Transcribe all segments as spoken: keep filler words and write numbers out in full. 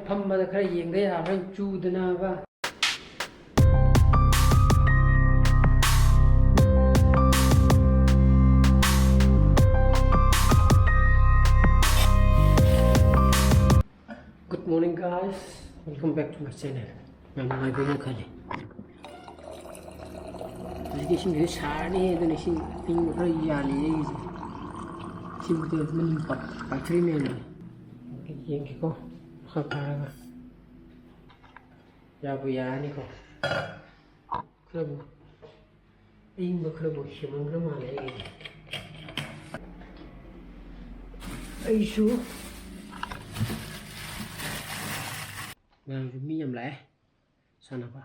ꯐꯝꯕꯗ ꯈꯔ ꯌꯦꯡꯗ ꯌꯥꯔꯔꯣꯏ, ꯆꯨꯗꯅꯕ꯫ Good morning, guys. Welcome back to my channel. ꯌꯥꯝ ꯅꯨꯡꯉꯥꯏꯕꯤꯔꯦ ꯈꯜꯂꯤ꯫ ꯍꯧꯖꯤꯛꯇꯤ ꯏꯁꯤꯡꯁꯦ ꯁꯥꯔꯅꯤ, ꯑꯗꯨꯅ ꯏꯁꯤꯡ ꯑꯏꯪꯕ ꯈꯔ ꯌꯥꯜꯂꯤ ꯑꯩꯒꯤꯁꯦ꯫ ꯏꯁꯤꯡꯗꯣ ꯃꯅꯤꯡ ꯄꯥꯏ-, ꯄꯥꯏꯊꯔꯤ ꯃꯌꯥꯝꯗꯣ꯫ ꯌꯦꯡꯒꯦꯀꯣ, ꯃꯈꯥ ꯀꯥꯔꯒ꯫ ꯌꯥꯕꯨ ꯌꯥꯔꯅꯤꯀꯣ꯫ ꯈꯔꯕꯨ ꯑꯏꯪꯕ ꯈꯔꯕꯨ ꯍꯦꯟꯃꯟꯈ꯭ꯔ ꯃꯥꯜꯂꯦ ꯑꯩꯒꯤꯗꯤ꯫ ꯑꯩꯁꯨ ꯉꯔꯥꯡꯁꯨ ꯃꯤ ꯌꯥꯝ ꯂꯥꯛꯑꯦ ꯁꯥꯟꯅꯕ꯫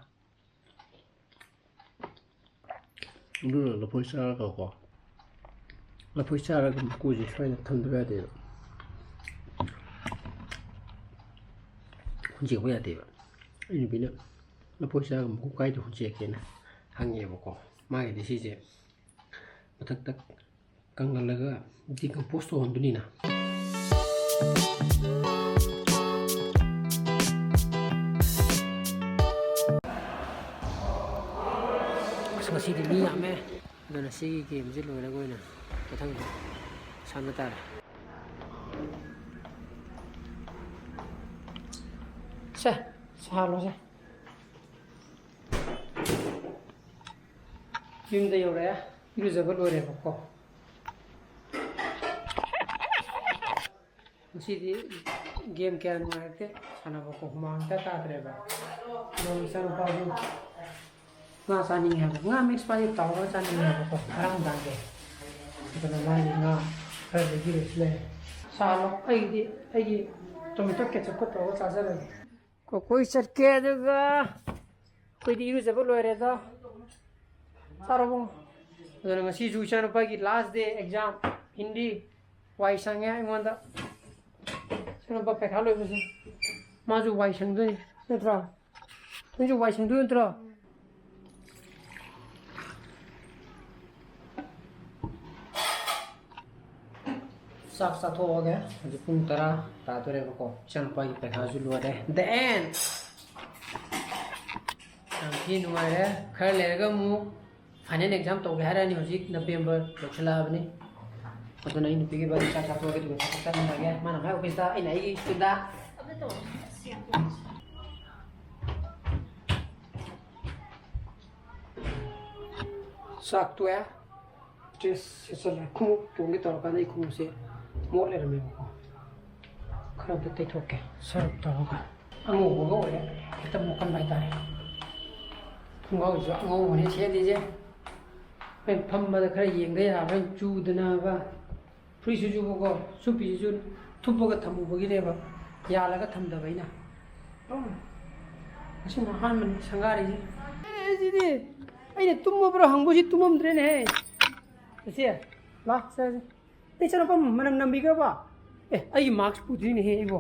ꯑꯗꯨꯅ ꯂꯐꯣꯏ ꯆꯥꯔꯒꯀꯣ, ꯂꯐꯣꯏ ꯆꯥꯔꯒ ꯃꯀꯨꯁꯦ ꯁ꯭ꯋꯥꯏꯗ ꯊꯝꯗꯕ ꯌꯥꯗꯦꯕ, ꯍꯨꯟꯖꯦꯛꯄ ꯌꯥꯗꯦꯕ꯫ ꯑꯩ ꯅꯨꯄꯤꯅ ꯂꯐꯣꯏ ꯆꯥꯔꯒ ꯃꯀꯨ ꯀꯥꯏꯗ ꯍꯨꯟꯖꯦꯛꯀꯦꯅ ꯍꯪꯉꯦꯕꯀꯣ꯫ ꯃꯥꯒꯤꯗꯤ ꯁꯤꯁꯦ ꯃꯊꯛꯇ ꯀꯪꯍꯜꯂꯒ decompose ꯇꯧꯍꯟꯗꯣꯏꯅꯤꯅ꯫ ꯑꯁ, ꯉꯁꯤꯗꯤ ꯃꯤ ꯌꯥꯝꯃꯦ, ꯑꯗꯨꯅ ꯁꯤꯒꯤ game ꯁꯦ ꯂꯣꯏꯔꯒ ꯑꯣꯏꯅ ꯃꯊꯪꯗ ꯁꯥꯟꯅ ꯇꯥꯔꯦ꯫ ꯁꯦ, ꯁꯥꯍꯜꯂꯣꯁꯦ꯫ ꯌꯨꯝꯗ ꯌꯧꯔꯛꯑꯦ, ꯏꯔꯨꯖꯕ ꯂꯣꯏꯔꯦꯕꯀꯣ꯫ ꯉꯁꯤꯗꯤ game ꯀꯌꯥ ꯅꯨꯡꯉꯥꯏꯔꯛꯇꯦ ꯁꯥꯟꯅꯕꯀꯣ, ꯍꯨꯃꯥꯡ ꯏꯇꯥ ꯇꯥꯗ꯭ꯔꯦꯕ꯫ ꯑꯗꯣ ꯏꯆꯥꯅꯨꯄꯥꯁꯨ ꯉꯥ ꯆꯥꯅꯤꯡꯉꯦ ꯍꯥꯏꯕ, ꯉꯥ mix ꯃꯥꯗꯤ ꯇꯥꯎꯔꯒ ꯆꯥꯅꯤꯡꯉꯦ ꯍꯥꯏꯕꯀꯣ, ꯉꯔꯥꯡ ꯅꯨꯡꯗꯥꯡꯒꯤ꯫ ꯑꯗꯨꯅ ꯃꯥꯒꯤ ꯉꯥ ꯈꯔ ꯂꯩꯕꯤꯔꯨꯁꯨ ꯂꯩ꯫ ꯁꯥ ꯂꯣ-, ꯑꯩꯒꯤꯗꯤ, ꯑꯩꯒꯤ tomato ketchup ꯀ ꯇꯧꯔꯒ ꯆꯥꯖꯔꯒꯦ꯫ ꯀꯣꯀꯣꯏ ꯆꯠꯀꯦ, ꯑꯗꯨꯒ ꯑꯩꯈꯣꯏꯗꯤ ꯏꯔꯨꯖꯕ ꯂꯣꯏꯔꯦꯗ꯫ ꯆꯥꯔꯕꯣ? ꯑꯗꯨꯅ ꯉꯁꯤꯁꯨ ꯏꯆꯥꯅꯨꯄꯥꯒꯤ last day exam, ꯍꯤꯟꯗꯤ꯫ ꯋꯥꯏ ꯁꯪꯉꯦ ꯑꯩꯉꯣꯟꯗ꯫ ꯏꯆꯥꯅꯨꯄꯥ ꯄꯩꯈꯥ ꯂꯣꯏꯕꯁꯦ ꯃꯥꯁꯨ ꯋꯥꯏ ꯁꯪꯗꯣꯏꯅꯤ, ꯅꯠꯇ꯭ꯔꯣ? ꯅꯪꯁꯨ ꯋꯥꯏ ꯁꯪꯗꯣꯏ ꯅꯠꯇ꯭ꯔꯣ? ꯆꯥꯛ ꯆꯥꯊꯣꯛꯑꯒꯦ꯫ ꯍꯧꯖꯤꯛ ꯄꯨꯡ ꯇꯔꯥ ꯇꯥꯗꯣꯔꯦꯕꯀꯣ꯫ ꯏꯆꯥꯅꯨꯄꯥꯒꯤ ꯄꯩꯈꯥꯁꯨ ꯂꯣꯏꯔꯦ꯫ The end! ꯌꯥꯝ ꯊꯤ ꯅꯨꯡꯉꯥꯏꯔꯦ꯫ ꯈꯔ ꯂꯩꯔꯒ ꯑꯃꯨꯛ final exam ꯇꯧꯒꯦ ꯍꯥꯏꯔꯛꯑꯅꯤ꯫ ꯍꯧꯖꯤꯛ November ꯌꯧꯁꯤꯜꯂꯛꯑꯕꯅꯤ꯫ ꯑꯗꯨꯅ ꯑꯩ ꯅꯨꯄꯤꯒꯤ ꯕꯥꯔꯤ ꯆꯥꯛ ꯆꯥꯊꯣꯛꯑꯒ ꯑꯗꯨꯒ ꯊꯕꯛ ꯆꯠꯃꯤꯟꯅꯒꯦ꯫ ꯃꯥꯅ ꯃꯥꯏ office ꯇ, ꯑꯩꯅ ꯑꯩꯒꯤ school ꯗ꯫ ꯆꯥꯛ ꯇꯣꯛꯑꯦ꯫ Dress ꯁꯦꯠꯆꯜꯂꯦ꯫ ꯈꯣꯡꯎꯞ ꯇꯣꯡꯒꯦ ꯇꯧꯔꯀꯥꯟꯗ ꯑꯩ ꯈꯣꯡꯎꯞꯁꯦ ꯃꯣꯠ ꯂꯩꯔꯝꯃꯦꯕꯀꯣ꯫ ꯈꯔ ꯑꯝꯇ ꯇꯩꯊꯣꯛꯀꯦ, ꯁꯔꯞ ꯇꯧꯔꯒ꯫ ꯑꯉꯧꯕꯒ ꯑꯣꯏꯔꯦ, ꯈꯤꯇꯪ ꯃꯣꯠꯀꯟꯕ ꯍꯥꯏꯇꯥꯔꯦ꯫ ꯈꯣꯡꯒ꯭ꯔꯥꯎꯁꯤꯁꯨ ꯑꯉꯧꯕꯅꯦ ꯁꯦꯠꯂꯤꯁꯦ꯫ ꯑꯩ ꯐꯝꯕꯗ ꯈꯔ ꯌꯦꯡꯗ ꯌꯥꯔꯔꯣꯏ, ꯆꯨꯗꯅꯕ꯫ ꯐꯨꯔꯤꯠꯁꯤꯁꯨꯕꯀꯣ, ꯁꯨꯞꯄꯤꯁꯤꯁꯨ ꯊꯨꯞꯄꯒ ꯊꯝꯃꯨꯕꯒꯤꯅꯦꯕ, ꯌꯥꯜꯂꯒ ꯊꯝꯗꯕ ꯑꯩꯅ꯫ ꯎꯝ, ꯉꯁꯤꯅ ꯑꯍꯥꯟꯕꯅꯤ ꯁꯪꯒꯥꯔꯤꯁꯦ꯫ ꯑꯦ, ꯁꯤꯗꯤ ꯑꯩꯅ ꯇꯨꯝꯃꯕ꯭ꯔꯥ ꯍꯪꯕꯁꯤ ꯇꯨꯝꯃꯝꯗ꯭ꯔꯦꯅꯦꯍꯦ꯫ ꯆꯦꯆꯦ, ꯂꯥꯛ, ꯆꯦ꯫ ꯅꯪ ꯏꯆꯥꯅꯨꯄꯥ ꯃꯅꯝ ꯅꯝꯕꯤꯈ꯭ꯔꯕ? ꯑꯦ, ꯑꯩꯒꯤ mask ꯄꯨꯗ꯭ꯔꯤꯅꯦꯍꯦ ꯑꯩꯕꯣ꯫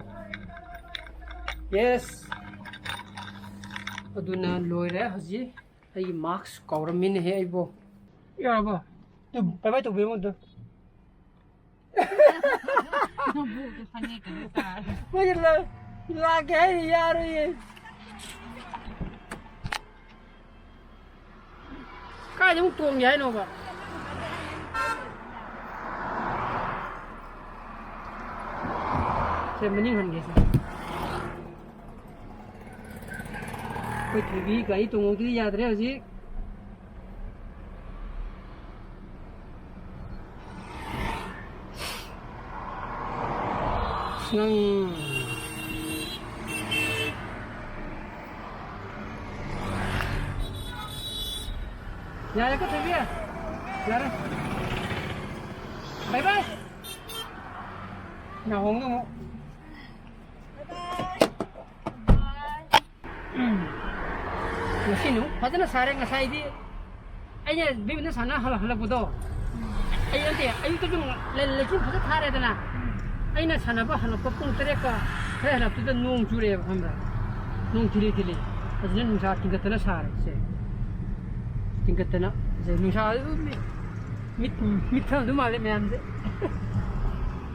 Yes꯫ ꯑꯗꯨꯅ ꯂꯣꯏꯔꯦ ꯍꯧꯖꯤꯛ꯫ ꯑꯩꯒꯤ mask ꯀꯥꯎꯔꯝꯃꯤꯅꯦꯍꯦ ꯑꯩꯕꯣ꯫ ꯌꯥꯔꯕꯣ? ꯑꯗꯨ bye bye ꯇꯧꯕꯤꯔꯝꯃꯣ ꯑꯗꯨ꯫ ꯅꯕꯨꯛꯇꯣ ꯐꯅꯦꯛ ꯀꯩꯅꯣ ꯇꯥꯔꯦ꯫ ꯃꯣꯏꯁꯦ ꯂꯥꯛ-, ꯂꯥꯛꯀꯦ ꯍꯥꯏꯔꯤ ꯌꯥꯔꯣꯏꯌꯦ꯫ ꯀꯥꯏꯗ ꯑꯃꯨꯛ ꯇꯣꯡꯒꯦ ꯍꯥꯏꯅꯣꯕ? ꯁꯦ, ꯃꯅꯤꯡ ꯍꯟꯒꯦꯁꯦ꯫ ꯑꯩꯈꯣꯏ ꯊꯣꯏꯕꯤ ꯒꯥꯔꯤ ꯇꯣꯡꯍꯧꯗ꯭ꯔꯗꯤ ꯌꯥꯗ꯭ꯔꯦ ꯍꯧꯖꯤꯛ꯫ ꯅꯪ ꯌꯥꯔꯦꯀꯣ, ꯊꯣꯏꯕꯤ? ꯌꯥꯔꯦ꯫ Bye bye꯫ ꯅꯥꯍꯣꯡꯗꯣ ꯑꯃꯨꯛ꯫ ꯎꯝ꯫ ꯉꯁꯤ ꯅꯨꯃꯤꯠ ꯐꯖꯅ ꯁꯥꯔꯦ꯫ ꯉꯁꯥꯏꯗꯤ ꯑꯩꯅ ꯕꯦꯠꯃꯤꯟꯇꯟ ꯁꯥꯟꯅ ꯍꯜꯂꯛ-, ꯍꯜꯂꯛꯄꯗꯣ, ꯑꯩ ꯅꯠꯇꯦ, ꯑꯌꯨꯛꯇꯁꯨ ꯂꯩ-, ꯂꯩꯆꯤꯜ ꯐꯖꯅ ꯊꯥꯔꯦꯗꯅ꯫ ꯑꯩꯅ ꯁꯥꯟꯅꯕ ꯍꯜꯂꯛꯄ ꯄꯨꯡ ꯇꯔꯦꯠꯀ ꯈꯔ ꯍꯦꯜꯂꯛꯄꯗꯨꯗ ꯅꯣꯡ ꯆꯨꯔꯛꯑꯦꯕ, ꯈꯪꯕ꯭ꯔꯥ? ꯅꯣꯡ ꯊꯤꯂꯤ ꯊꯤꯂꯤ꯫ ꯑꯗꯨꯅ ꯅꯨꯡꯁꯥ ꯇꯤꯡꯈꯠꯇꯅ ꯁꯥꯔꯦ ꯁꯦ꯫ ꯇꯤꯡꯈꯠꯇꯅ ꯁꯦ, ꯅꯨꯡꯁꯥ ꯑꯗꯨꯝ ꯃꯤꯠ, ꯃꯤꯠ, ꯃꯤꯠ ꯊꯝꯗꯧ ꯃꯥꯜꯂꯦ ꯃꯌꯥꯝꯁꯦ꯫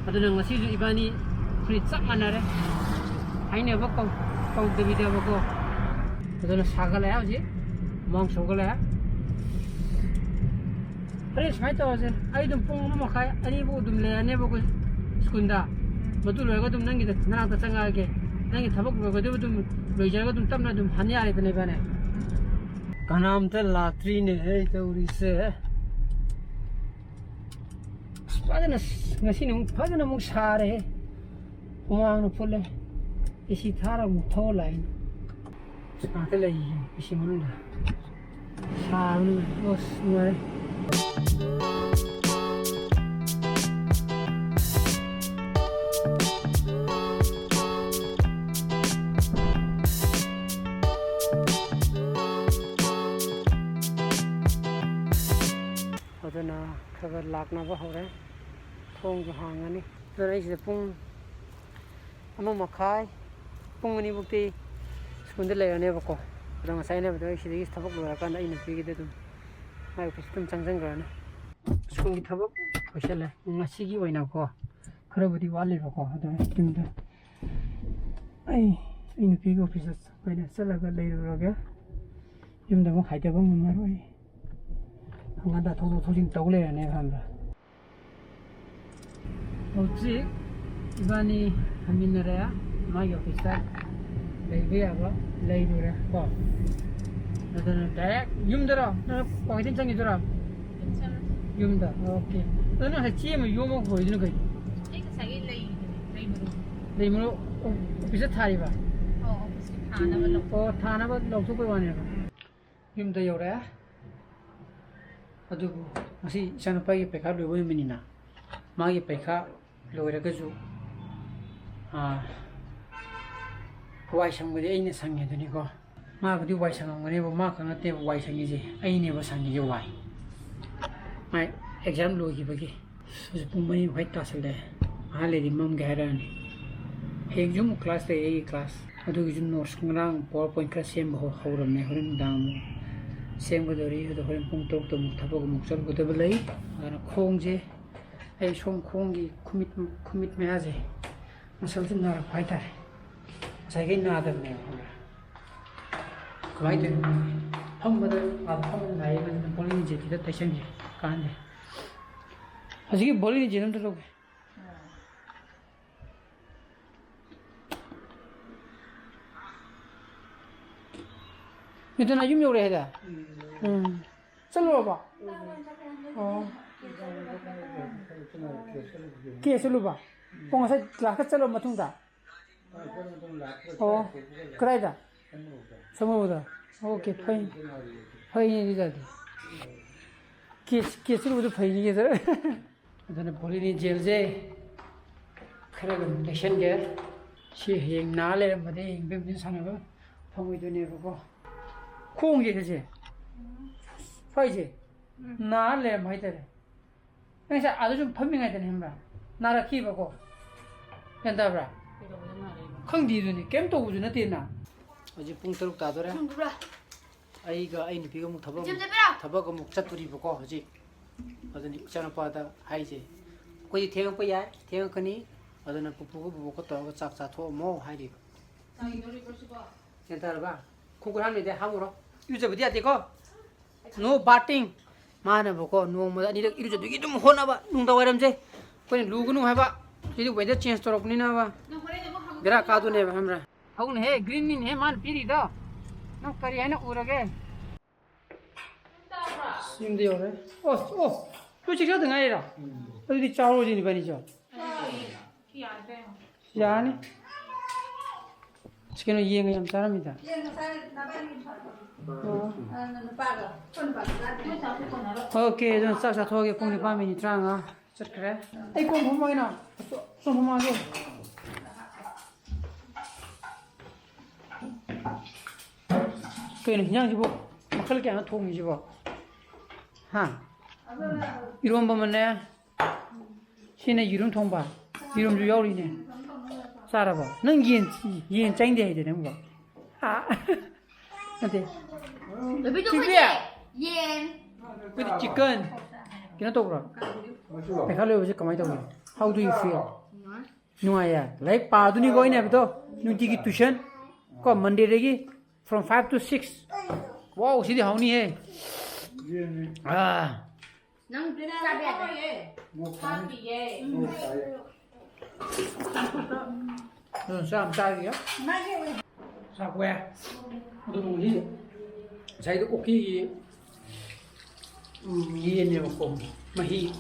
ꯑꯗꯨꯅ ꯉꯁꯤꯁꯨ ꯏꯕꯥꯅꯤ ꯐꯨꯔꯤꯠ ꯆꯞ ꯃꯥꯟꯅꯔꯦ꯫ ꯍꯥꯏꯅꯕ ꯀꯧ-, ꯀꯧꯗꯕꯤꯗꯕꯀꯣ꯫ ꯑꯗꯨꯅ ꯁꯥꯒꯠꯂꯛꯑꯦ ꯍꯧꯖꯤꯛ꯫ ꯍꯨꯃꯥꯡ ꯁꯧꯒꯠꯂꯛꯑꯦ꯫ ꯐꯔꯦ, ꯁꯨꯃꯥꯏꯅ ꯇꯧꯔꯁꯦ꯫ ꯑꯩ ꯑꯗꯨꯝ ꯄꯨꯡ ꯑꯃ ꯃꯈꯥꯏ, ꯑꯅꯤꯕꯨ ꯑꯗꯨꯝ ꯂꯩꯔꯅꯦꯕꯀꯣ ꯁ꯭ꯀꯨꯜꯗ꯫ ꯃꯗꯨ ꯂꯣꯏꯔꯒ ꯑꯗꯨꯝ ꯅꯪꯒꯤꯗ, ꯅꯅꯥꯛꯇ ꯆꯪꯉꯛꯑꯒꯦ꯫ ꯅꯪꯒꯤ ꯊꯕꯛ ꯂꯣꯏꯒꯗꯕ ꯑꯗꯨꯝ ꯂꯣꯏꯖꯔꯒ ꯑꯗꯨꯝ ꯇꯞꯅ ꯑꯗꯨꯝ ꯍꯟ ꯌꯥꯔꯦꯗꯅ ꯏꯕꯥꯅꯤ꯫ ꯀꯅꯥꯝꯇ ꯂꯥꯛꯇ꯭ꯔꯤꯅꯦ ꯑꯩ ꯇꯧꯔꯤꯁꯦ꯫ ꯑꯁ, ꯐꯖꯅ ꯉꯁꯤꯅ ꯑꯃꯨꯛ ꯐꯖꯅ ꯑꯃꯨꯛ ꯁꯥꯔꯦꯍꯦ꯫ ꯍꯨꯃꯥꯡꯅ ꯐꯨꯠꯂꯦ꯫ ꯑꯦ ꯁꯤ ꯊꯥꯔ ꯑꯃꯨꯛ ꯊꯧꯔ ꯂꯥꯛꯏꯅꯦ꯫ ꯑꯁ, ꯉꯥꯛꯇ ꯂꯩꯌꯦ ꯑꯦ ꯁꯤ ꯃꯅꯨꯡꯗ꯫ ꯁꯥꯕꯅ, ꯑꯁ, ꯅꯨꯡꯉꯥꯏꯔꯦ꯫ ꯑꯗꯨꯅ ꯈꯔ ꯈꯔ ꯂꯥꯛꯅꯕ ꯍꯧꯔꯦ꯫ ꯊꯣꯡꯁꯨ ꯍꯥꯡꯉꯅꯤ꯫ ꯑꯗꯨꯅ ꯑꯩ ꯁꯤꯗ ꯄꯨꯡ ꯑꯃ ꯃꯈꯥꯏ, ꯄꯨꯡ ꯑꯅꯤꯃꯨꯛꯇꯤ ꯁ꯭ꯀꯨꯜꯗ ꯂꯩꯔꯅꯦꯕꯀꯣ꯫ ꯑꯗꯣ ꯉꯁꯥꯏ ꯍꯥꯏꯅꯕꯗꯣ ꯑꯩ ꯁꯤꯗꯒꯤ ꯊꯕꯛ ꯂꯣꯏꯔꯀꯥꯟꯗ ꯑꯩ ꯅꯨꯄꯤꯒꯤꯗ ꯑꯗꯨꯝ ꯃꯥꯏ ꯑꯣꯐꯤꯁꯇ ꯑꯗꯨꯝ ꯆꯪꯁꯤꯟꯈ꯭ꯔꯅꯤ꯫ ꯁ꯭ꯀꯨꯜꯒꯤ ꯊꯕꯛ ꯂꯣꯏꯁꯤꯜꯂꯦ ꯉꯁꯤꯒꯤ ꯑꯣꯏꯅꯀꯣ꯫ ꯈꯔꯕꯨꯗꯤ ꯋꯥꯠꯂꯤꯕꯀꯣ꯫ ꯑꯗꯣ ꯌꯨꯝꯗ ꯑꯩ, ꯑꯩ ꯅꯨꯄꯤꯒꯤ ꯑꯣꯐꯤꯁꯇ ꯑꯣꯏꯅ ꯆꯠꯂꯒ ꯂꯩꯔꯨꯔꯒꯦ꯫ ꯌꯨꯝꯗ ꯑꯃꯨꯛ ꯍꯥꯏꯗꯕ ꯉꯝꯃꯔꯣꯏ꯫ ꯍꯪꯒꯠ ꯍꯟꯗ ꯊꯧꯗꯣꯛ ꯊꯧꯖꯤꯟ ꯇꯧ ꯂꯩꯔꯅꯦꯕ ꯈꯪꯕ꯭ꯔꯥ? ꯍꯧꯖꯤꯛ ꯏꯕꯥꯅꯤ ꯍꯟꯃꯤꯟꯅꯔꯦ꯫ ꯃꯥꯒꯤ ꯑꯣꯐꯤꯁꯇ ꯂꯩꯕ ꯌꯥꯕ ꯂꯩꯔꯨꯔꯦ ꯀꯣ꯫ ꯑꯗꯨꯅ ꯗꯥꯏꯔꯦꯛ ꯌꯨꯝꯗꯔꯣ? ꯅꯪ ꯋꯥꯀꯤꯡ ꯆꯪꯉꯤꯗꯨꯔꯣ? ꯌꯨꯝꯗ, ꯑꯣꯀꯦ꯫ ꯑꯗꯣ ꯅꯪ ꯉꯁꯥꯏ ꯆꯦ ꯑꯃ ꯌꯣꯝꯃꯒ ꯍꯣꯔꯤꯗꯨꯅ ꯀꯩꯅꯣ? ꯑꯩ ꯉꯁꯥꯏꯒꯤ ꯂꯩ, ꯂꯩ ꯃꯔꯨ꯫ ꯂꯩ ꯃꯔꯨ ꯑꯣ-, ꯑꯣꯐꯤꯁꯇ ꯊꯥꯔꯤꯕ? ꯑꯣ, ꯑꯣꯐꯤꯁꯀꯤ ꯊꯥꯅꯕ ꯂꯧ-, ꯑꯣ, ꯊꯥꯅꯕ ꯂꯧꯊꯣꯛꯄꯩ ꯋꯥꯅꯦꯕ꯫ ꯌꯨꯝꯗ ꯌꯧꯔꯛꯑꯦ꯫ ꯑꯗꯨꯕꯨ ꯉꯁꯤ ꯏꯆꯥꯅꯨꯄꯥꯒꯤ ꯄꯩꯈꯥ ꯂꯣꯏꯕ ꯅꯨꯃꯤꯠꯅꯤꯅ, ꯃꯥꯒꯤ ꯄꯩꯈꯥ ꯂꯣꯏꯔꯒꯁꯨ, ꯑꯥ, ꯋꯥꯏ ꯁꯪꯕꯗꯤ ꯑꯩꯅ ꯁꯪꯉꯦ ꯑꯗꯨꯅꯤꯀꯣ꯫ ꯃꯥꯕꯨꯗꯤ ꯋꯥꯏ ꯁꯪꯉꯝꯒꯅꯦꯕ, ꯃꯥ ꯈꯛ ꯅꯠꯇꯦꯕ ꯋꯥꯏ ꯁꯪꯉꯤꯁꯦ, ꯑꯩꯅꯦꯕ ꯁꯪꯉꯤꯁꯦ ꯋꯥꯏ꯫ ꯃꯥꯏ ꯑꯦꯛꯖꯥꯝ ꯂꯣꯏꯈꯤꯕꯒꯤ꯫ ꯍꯧꯖꯤꯛ ꯄꯨꯡ ꯃꯔꯤ ꯃꯈꯥꯏ ꯇꯥꯁꯜꯂꯛꯑꯦ꯫ ꯉꯥꯏꯍꯥꯛ ꯂꯩꯔꯗꯤ ꯃꯝꯒꯦ ꯍꯥꯏꯔꯛꯑꯅꯤ꯫ ꯍꯌꯦꯡꯁꯨ ꯑꯃꯨꯛ ꯀ꯭ꯂꯥꯁ ꯂꯩ, ꯑꯩꯒꯤ ꯀ꯭ꯂꯥꯁ꯫ ꯑꯗꯨꯒꯤꯁꯨ ꯅꯣꯠꯁ ꯉꯔꯥꯡ ꯄꯋꯥꯔ ꯄꯣꯏꯟ ꯈꯔ ꯁꯦꯝꯕ ꯍꯧ-, ꯍꯧꯔꯝꯃꯦ꯫ ꯍꯣꯔꯦꯟ ꯅꯨꯡꯗꯥꯡ ꯑꯃꯨꯛ ꯁꯦꯝꯒꯗꯧꯔꯤ꯫ ꯑꯗꯣ ꯍꯣꯔꯦꯟ ꯄꯨꯡ ꯇꯔꯨꯛꯇ ꯑꯃꯨꯛ ꯊꯕꯛ ꯑꯃꯨꯛ ꯆꯠꯂꯨꯒꯗꯕ ꯂꯩ꯫ ꯑꯗꯨꯅ ꯈꯣꯡꯁꯦ ꯑꯩ ꯁꯣꯝ ꯈꯣꯡꯒꯤ ꯈꯨꯃꯤꯠ, ꯈꯨꯃꯤꯠ ꯃꯌꯥꯁꯦ ꯃꯁꯜꯁꯦ ꯅꯥꯔꯛꯄ ꯍꯥꯏꯇꯥꯔꯦ꯫ ꯉꯁꯥꯏꯈꯩ ꯅꯥꯗꯕꯅꯦꯕ, ꯈꯪꯕ꯭ꯔꯥ? ꯀꯃꯥꯏꯅ ꯇꯧꯔꯤꯅꯣ ꯈꯪꯗꯦ꯫ ꯐꯝꯕꯗ, ꯑꯥ, ꯐꯝꯕꯗ ꯅꯥꯏꯌꯦ, ꯃꯗꯨꯅ ꯕꯣꯂꯤꯅꯤ ꯖꯦꯜꯁꯤꯗ ꯇꯩꯁꯟꯒꯦ꯫ ꯀꯥꯟꯗꯦ꯫ ꯍꯧꯖꯤꯛꯀꯤ ꯕꯣꯂꯤꯅꯤ ꯖꯦꯜ ꯑꯝꯇ ꯂꯧꯒꯦ꯫ ꯃꯤꯇꯟ, ꯌꯨꯝ ꯌꯧꯔꯦ ꯍꯥꯏꯗ? ꯎꯝ꯫ ꯆꯠꯂꯨꯔꯕꯣ? ꯑꯣ꯫ ꯀꯦ ꯆꯠꯂꯨꯕ? ꯑꯣ, ꯉꯁꯥꯏ ꯀ꯭ꯂꯥꯁꯀ ꯆꯠꯂꯕ ꯃꯇꯨꯡꯗ? ꯑꯣ꯫ ꯀꯗꯥꯏꯗ? ꯁꯃꯨꯗ꯭ꯔ꯫ ꯑꯣꯀꯦ, ꯐꯩ꯫ ꯐꯩꯅꯦ ꯑꯗꯨ ꯑꯣꯏꯇꯥꯔꯗꯤ꯫ ꯀꯦ, ꯀꯦ ꯆꯠꯂꯨꯕꯗꯣ ꯐꯩꯅꯦ ꯀꯦ ꯆꯠꯂꯨ-, ꯑꯗꯨꯅ ꯕꯣꯂꯤꯅꯤ ꯖꯦꯜꯁꯦ ꯈꯔꯒ ꯑꯗꯨꯝ ꯇꯩꯁꯟꯒꯦ꯫ ꯁꯤ ꯍꯌꯦꯡ ꯅꯥ ꯂꯩꯔꯝꯕꯗꯤ ꯍꯌꯦꯡ ꯕꯦꯗꯃꯤꯟꯇꯟ ꯁꯥꯟꯅꯕ ꯐꯪꯉꯣꯏꯗꯣꯏꯅꯦꯕꯀꯣ꯫ ꯈꯣꯡꯁꯦ ꯁꯤꯁꯦ, ꯁ꯭ꯋꯥꯏꯁꯦ ꯅꯥ ꯂꯩꯔꯝꯕ ꯍꯥꯏꯇꯥꯔꯦ꯫ ꯅꯪ ꯉꯁꯥꯏ ꯑꯥꯗ ꯁꯨꯝ ꯐꯝꯃꯤꯉꯩꯗꯅꯦ, ꯈꯪꯕ꯭ꯔꯥ? ꯅꯥꯔꯛꯈꯤꯕꯀꯣ꯫ ꯒ꯭ꯌꯥꯟ ꯇꯥꯕ꯭ꯔꯥ? ꯀꯩꯗꯧꯕꯗ ꯅꯥꯔꯛꯏꯕ? ꯈꯪꯗꯦ ꯑꯗꯨꯅꯤ, ꯀꯩꯝ ꯇꯧꯕꯁꯨ ꯅꯠꯇꯦꯅ꯫ ꯍꯧꯖꯤꯛ ꯄꯨꯡ ꯇꯔꯨꯛ ꯇꯥꯗꯣꯔꯦ꯫ ꯈꯪꯕ꯭ꯔꯥ? ꯑꯩꯒ ꯑꯩ ꯅꯨꯄꯤꯒ ꯑꯃꯨꯛ ꯊꯕꯛ ꯑꯃꯨꯛ, ꯆꯦꯝꯆꯦꯝ ꯄꯤꯔꯣ꯫ ꯊꯕꯛ ꯑꯃꯨꯛ ꯆꯠꯇꯣꯔꯤꯕꯀꯣ ꯍꯧꯖꯤꯛ꯫ ꯑꯗꯨꯅꯤ ꯏꯆꯥꯅꯨꯄꯥꯗ ꯍꯥꯏꯁꯦ, "ꯑꯩꯈꯣꯏꯗꯤ ꯊꯦꯡꯉꯛꯄ ꯌꯥꯏ, ꯊꯦꯡꯉꯛꯀꯅꯤ, ꯑꯗꯨꯅ ꯄꯨꯄꯨꯒ ꯕꯨꯕꯣꯛꯀ ꯇꯧꯔꯒ ꯆꯥꯛ ꯆꯥꯊꯣꯛꯑꯝꯃꯣ" ꯍꯥꯏꯔꯤꯕ꯫ ꯆꯥꯈꯤꯗꯧꯔꯤꯕ꯭ꯔꯣ ꯁꯤꯕꯣ? ꯒ꯭ꯌꯥꯟ ꯇꯥꯔꯕ? ꯈꯣꯡ ꯈꯨꯠ ꯍꯥꯝꯃꯤꯗꯤ ꯍꯥꯝꯃꯨꯔꯣ꯫ ꯏꯔꯨꯖꯕꯗꯤ ꯌꯥꯗꯦꯀꯣ꯫ No bathing꯫ ꯃꯥꯅꯕꯀꯣ ꯅꯣꯡꯃꯗ ꯑꯅꯤꯔꯛ ꯏꯔꯨꯖꯗꯣꯏꯒꯤ ꯑꯗꯨꯝ ꯍꯣꯠꯅꯕ, ꯅꯨꯡꯗꯥꯡ ꯋꯥꯏꯔꯝꯁꯦ꯫ ꯑꯩꯈꯣꯏꯅ ꯂꯨꯒꯅꯨ ꯍꯥꯏꯕ, ꯁꯤꯗꯤ weather change ꯇꯧꯔꯛꯄꯅꯤꯅꯕ꯫ ꯅꯪ ꯍꯣꯔꯦꯟ ꯑꯃꯨꯛ ꯍꯪꯉꯛꯀꯅꯤ꯫ ꯕꯦꯔꯥ ꯀꯥꯗꯣꯏꯅꯦꯕ, ꯈꯪꯕ꯭ꯔꯥ? ꯍꯧꯅꯍꯦ, greenꯅꯤꯅꯦꯍꯦ ꯃꯥꯅ ꯄꯤꯔꯤꯗꯣ꯫ ꯅꯪ ꯀꯔꯤ ꯍꯥꯏꯅ ꯎꯔꯒꯦ? ꯌꯨꯝꯗ ꯌꯧꯔꯦ꯫ ꯑꯣ, ꯑꯣ, ꯅꯣꯏ ꯆꯦꯛ ꯆꯥꯗ ꯉꯥꯏꯔꯤꯔꯣ? ꯑꯗꯨꯗꯤ ꯆꯥꯔꯨꯔꯁꯤꯅꯦ ꯏꯕꯥꯅꯤꯁꯨ꯫ ꯌꯥꯅꯤ꯫ ꯑꯁ, ꯀꯩꯅꯣ, ꯌꯦꯟꯒ ꯌꯥꯝ ꯆꯥꯔꯝꯃꯤꯗ꯫ ꯌꯦꯟ ꯉꯁꯥꯏ ꯅꯕꯥꯅꯤ ꯊꯣꯡꯕ꯫ ꯑꯣ꯫ ꯑ, ꯅꯨꯄꯥꯒ, ꯑꯩꯈꯣꯏ ꯅꯨꯄꯥꯒ ꯆꯥꯗꯦ꯫ ꯑꯣꯀꯦ, ꯑꯗꯨꯅ ꯆꯥꯛ ꯆꯥꯊꯣꯛꯑꯒꯦ꯫ ꯄꯨꯡ ꯅꯤꯄꯥꯟ ꯃꯤꯅꯤꯠ ꯇꯔꯥꯃꯉꯥ ꯆꯠꯈ꯭ꯔꯦ꯫ ꯑꯩ ꯀꯣꯟ ꯐꯝꯃꯒꯦ ꯅꯪ꯫ ꯀꯣꯟ ꯐꯝꯃꯛꯑꯒꯦ꯫ ꯀꯩꯅꯣ, ꯍꯤꯟꯖꯥꯡꯁꯤꯕꯨ ꯃꯈꯜ ꯀꯌꯥꯅꯣ ꯊꯣꯡꯉꯤꯁꯤꯕꯣ? ꯍꯥ? ꯏꯔꯣꯝꯕ ꯑꯃꯅꯦ, ꯁꯤꯅ ꯌꯦꯔꯨꯝ ꯊꯣꯡꯕ꯫ ꯌꯦꯔꯨꯝꯁꯨ ꯌꯥꯎꯔꯤꯅꯦ꯫ ꯆꯥꯔꯕꯣ? ꯅꯪ ꯌꯦꯟ, ꯌꯦꯟ ꯆꯥꯅꯤꯡꯗꯦ ꯍꯥꯏꯗꯥꯏꯅꯦ ꯅꯪꯕꯣ? ꯑꯥ꯫ ꯅꯠꯇꯦ꯫ ꯕꯦꯕꯤꯗꯣ ꯆꯤꯛꯄꯤ! ꯑꯩꯈꯣꯏꯗꯤ ꯌꯦꯟ꯫ ꯑꯩꯈꯣꯏꯗꯤ chicken꯫ ꯀꯩꯅꯣ ꯇꯧꯕ꯭ꯔꯣ? ꯄꯩꯈꯥ ꯂꯣꯏꯕꯁꯦ ꯀꯃꯥꯏꯅ ꯇꯧꯒꯦ? How do you feel? ꯅꯨꯡꯉꯥꯏꯌꯦ꯫ ꯂꯥꯏꯔꯤꯛ ꯄꯥꯗꯨꯅꯤꯀꯣ ꯑꯩꯅ ꯍꯥꯏꯕꯗꯣ, ꯅꯨꯡꯇꯤꯒꯤ tuition ꯀꯣ, Monday ꯗꯒꯤ from five to six꯫ Wow, ꯁꯤꯗꯤ ꯍꯥꯎꯅꯤꯍꯦ꯫ ꯑꯥ꯫ ꯅꯪ ꯆꯥꯕ ꯌꯥꯗꯦ꯫ ꯍꯥꯞꯄꯤꯌꯦ꯫ ꯑꯗꯨꯅ ꯆꯥ ꯑꯃ ꯆꯥꯈꯤꯒꯦ꯫ ꯆꯥꯛ ꯀꯣꯛꯑꯦ꯫ ꯑꯗꯨ ꯉꯁꯤ ꯉꯁꯥꯏꯗꯣ ꯑꯣꯀꯤꯒꯤ, ꯎꯝ, ꯌꯦꯟꯅꯦꯕꯀꯣ, ꯃꯍꯤ꯫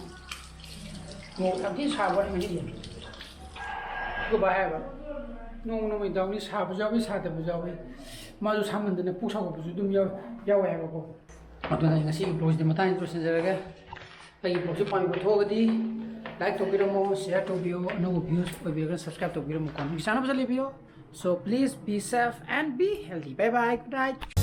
ꯃꯣꯔꯣꯛ ꯌꯥꯝ ꯊꯤꯅ ꯁꯥꯕ ꯋꯥꯅꯤ ꯃꯍꯤꯁꯦ꯫ ꯑꯩꯈꯣꯏ ꯕꯥ ꯍꯥꯏꯕ, "ꯅꯣꯡꯃ ꯅꯣꯡꯃꯒꯤ ꯗꯥꯎꯅꯤ, ꯁꯥꯕꯁꯨ ꯌꯥꯎꯏ, ꯁꯥꯗꯕꯁꯨ ꯌꯥꯎꯏ꯫" ꯃꯥꯁꯨ ꯁꯥꯃꯟꯗꯅ ꯄꯨꯛ ꯁꯥꯎꯒꯠꯄꯁꯨ ꯑꯗꯨꯝ ꯌꯥꯎ-, ꯌꯥꯎꯋꯦ ꯍꯥꯏꯕꯀꯣ꯫ ꯑꯗꯨꯅ ꯑꯩ ꯉꯁꯤꯒꯤ vlog ꯁꯤꯗꯤ ꯃꯇꯥꯡꯁꯤꯗ ꯂꯣꯏꯁꯤꯟꯖꯔꯒꯦ꯫ ꯑꯩꯒꯤ vlog ꯁꯤ ꯄꯥꯝꯕꯤꯕ ꯊꯣꯛꯑꯒꯗꯤ like ꯇꯧꯕꯤꯔꯝꯃꯣ, share ꯇꯧꯕꯤꯌꯣ, ꯑꯅꯧꯕ views ꯑꯣꯏꯕꯤꯔꯒꯅ subscribe ꯇꯧꯕꯤꯔꯝꯃꯨꯀꯣ꯫ ꯅꯪꯒꯤ ꯆꯥꯅꯕꯁꯨ ꯂꯩꯕꯤꯌꯣ꯫ So please be safe and be healthy. Bye bye. Good night.